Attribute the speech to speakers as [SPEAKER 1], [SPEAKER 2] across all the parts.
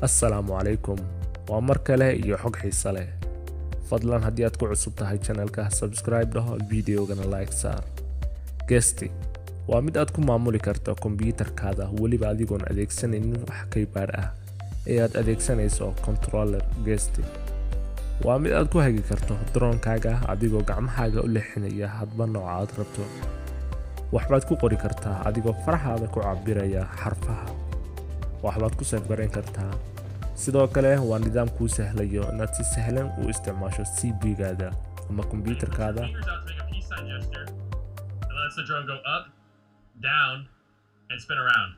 [SPEAKER 1] Assalaamu calaykum. Waa mar kale iyo xog xiise leh. Fadlan, haddii aad ku cusub tahay channelka, subscribe dhaho, videogana like saar. Guest waa mid aad ku maamuli karto kombiyuutarkaada, weliba adigoon adeegsanaynin wax keyboard ah ee aad adeegsanayso controller. Guest waa mid aad ku hagi karto drone-kaaga adigoo gacmahaaga u leexinaya hadba nooca aad rabto. Waxbaad ku qori kartaa adigoo farahaada ku cabiraya xarfaha. Waxbaad ku save garayn kartaa. Sidoo kale waa nidaam kuu sahlayo inaad si sahlan u isticmaasho PC-gaada ama kombiyuutarkaada.
[SPEAKER 2] Fingers out to make a peace sign gesture and lets the drone go up, down, and spin around.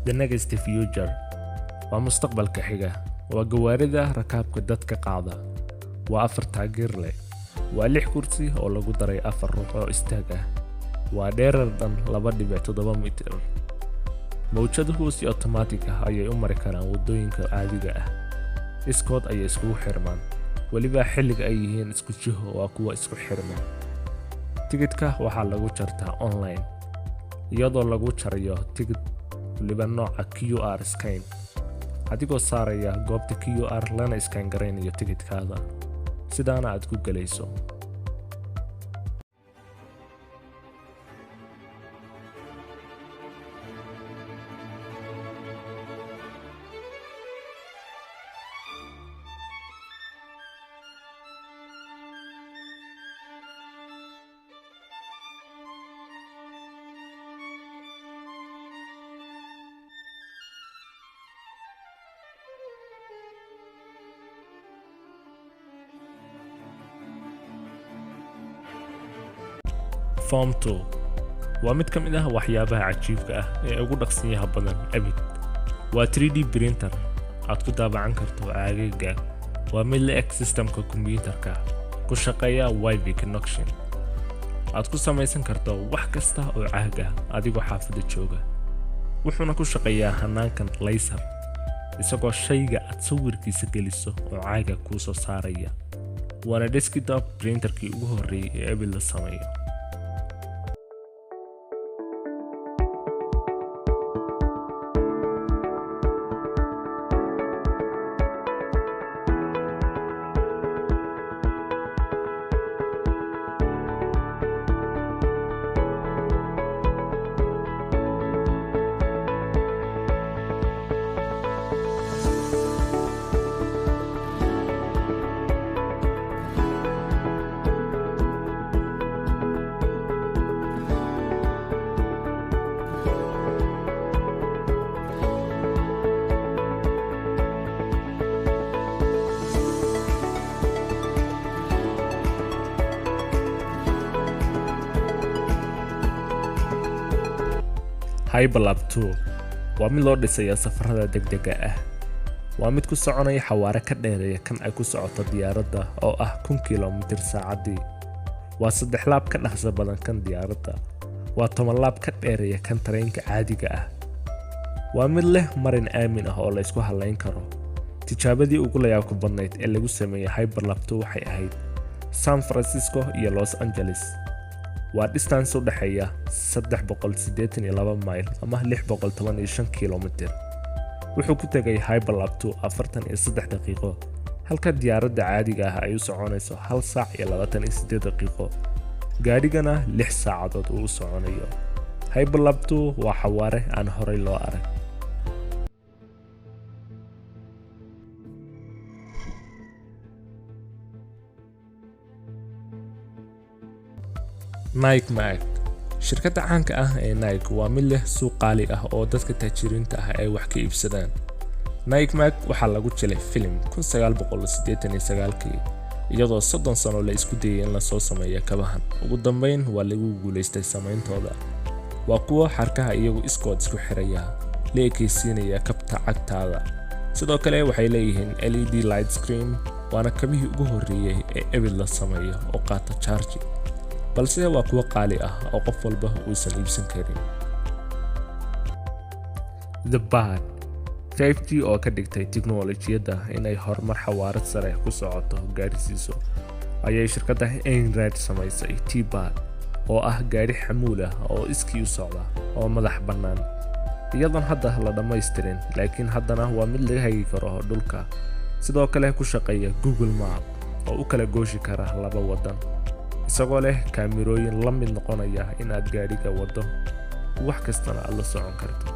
[SPEAKER 1] The next future waa mustaqbalka xiga. Waa gawaarida rakaabka dadka qaada. Waa afar taageer leh. Waa lix kursi oo lagu daray afar ruux oo istaag ah. Waa dheerar dhan 2.7 mitir. Mawjaduhu si otomaatig ah ayay u mari karaan waddooyinka caadiga ah. Iskood ayay iskugu xirmaan, weliba xilliga ay yihiin isku jiho waa kuwa isku xirma. Tigidhka waxaa lagu jartaa online, iyadoo lagu jarayo tigidh weliba nooca QR scan, adigoo saaraya goobta QR lana scan garaynayo tigidhkaada, sidaana aad ku gelayso. Form 2 waa mid ka mid ah waxyaabaha cajiibka ah ee ugu dhaqsiyaha badan abid. Waa 3D printer aad ku daabacan karto caagaga. Waa mid la eg systemka kombiyuutarka, ku shaqeeya WiFi connection, aad ku samaysan karto wax kasta oo caag ah adigoo xaafadda jooga. Wuxuuna ku shaqeeyaa hanaankan laser, isagoo shayga aad sawirkiisa geliso oo caaga kuu soo saaraya. Waana desktop printerkii ugu horreeyay ee abid la sameeyo. Hyperlap 2 waa mid loo dhisaya safarada degdega ah. Waa mid ku soconaya xawaare ka dheereeya kan ay ku socoto diyaaradda, oo ah 1000 kilomitir saacaddii. Waa saddex laab ka dhaqso badan kan diyaaradda. Waa 10 laab ka dheereeya kan tareenka caadiga ah. Waa mid leh marin aamin ah oo la isku halayn karo. Tijaabadii ugu layaabka badnayd ee lagu sameeyey Hyperlap 2 waxay ahayd San Francisco iyo Los Angeles. Waa distance u dhexeeya 382 mayl ama 615 kilomitir. Wuxuu ku tegay Hyperlap 2 43 daqiiqo, halka diyaaradda caadiga ah ay u soconayso 1 saac iyo 28 daqiiqo, gaadhigana 6 saacadood uu u soconayo. Hyperlap 2 waa xawaare aan horey loo arag. Nike Mag. Shirkadda caanka ah ee Nike waa mid leh suuq qaali ah oo dadka taajiriinta ah ay wax ka iibsadaan. Nike Mag waxaa lagu jilay filim 1989kii, iyadoo 30 sano la isku dayay in lasoo sameeyo kabahan. Ugu dambeyn waa lagu guulaystay samayntooda. Waa kuwo xarkaha iyagu iskood isku xiraya, la ekaysiinaya kabta cagtaada. Sidoo kale waxay leeyihiin LED light screen, waana kabihii ugu horreeyay ee ebid la sameeyo oo qaata charge, balse waa kuwo qaali ah oo qof walba uusan iibsan karin. The Bud. 5G oo ka dhigtay tiknoolajiyadda inay horumar xawaarad sare ku socoto gaarsiiso ayay shirkadda Einride samaysay T-Bird, oo ah gaari xamuul ah oo iskii u socda oo madax bannaan, iyadoon hadda la dhammaystirin, laakiin haddana waa mid laga hagi karo dhulka, sidoo kale ku shaqeeya Google Map oo u kala gooshi kara laba waddan, isagoo leh kaamirooyin la mid noqonaya inaad gaadhiga waddo, wax kastana aad la socon karto.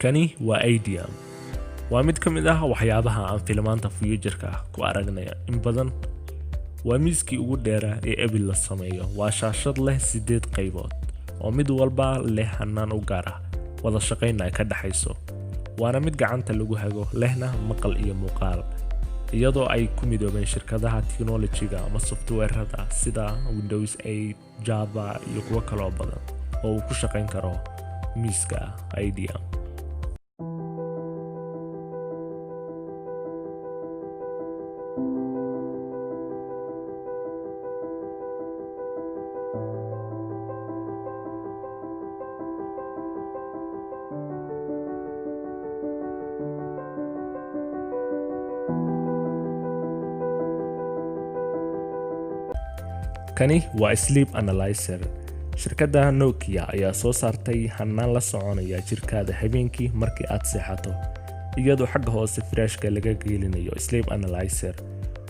[SPEAKER 1] Kani waa Ideum. Waa mid ka mid ah waxyaabaha aan filimaanta future-ka ku aragnay in badan. Waa miiskii ugu dheeraa ee abid la sameeyo. Waa shaashad leh sideed qaybood oo mid walba leh hanaan u gaar ah, wada shaqaynna ay ka dhaxayso, waana mid gacanta lagu hago, lehna maqal iyo muuqaal, iyadoo ay ku midoobeen shirkadaha tiknolojiga ama software-ada sida Windows 8, Java iyo kuwo kaloo badan oo uu ku shaqayn karo miiska Ideum. Kani waa Sleep Analyzer. Shirkadda Nokia ayaa soo saartay hanaan la soconaya jirkaada habeenkii markii aad seexato, iyadoo xagga hoose firaashka laga gelinayo. Sleep Analyzer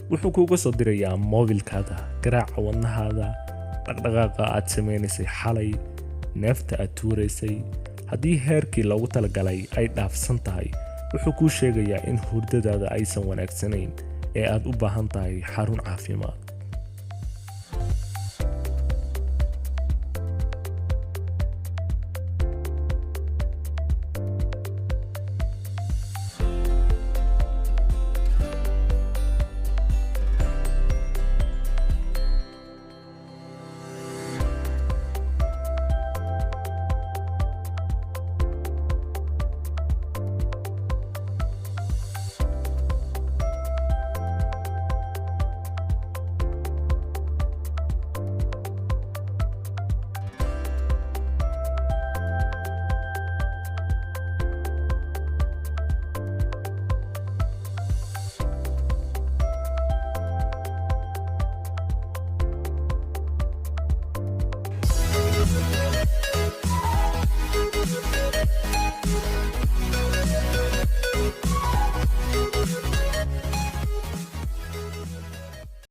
[SPEAKER 1] wuxuu kuuga soo dirayaa moobilkaada garaaca wadnahaada, dhaqdhaqaaqa aad sameynaysay xalay, neefta aad tuuraysay. Haddii heerkii loogu talagalay ay dhaafsan tahay, wuxuu kuu sheegayaa in hurdadaada aysan wanaagsanayn ee aad u baahan tahay xarun caafimaad.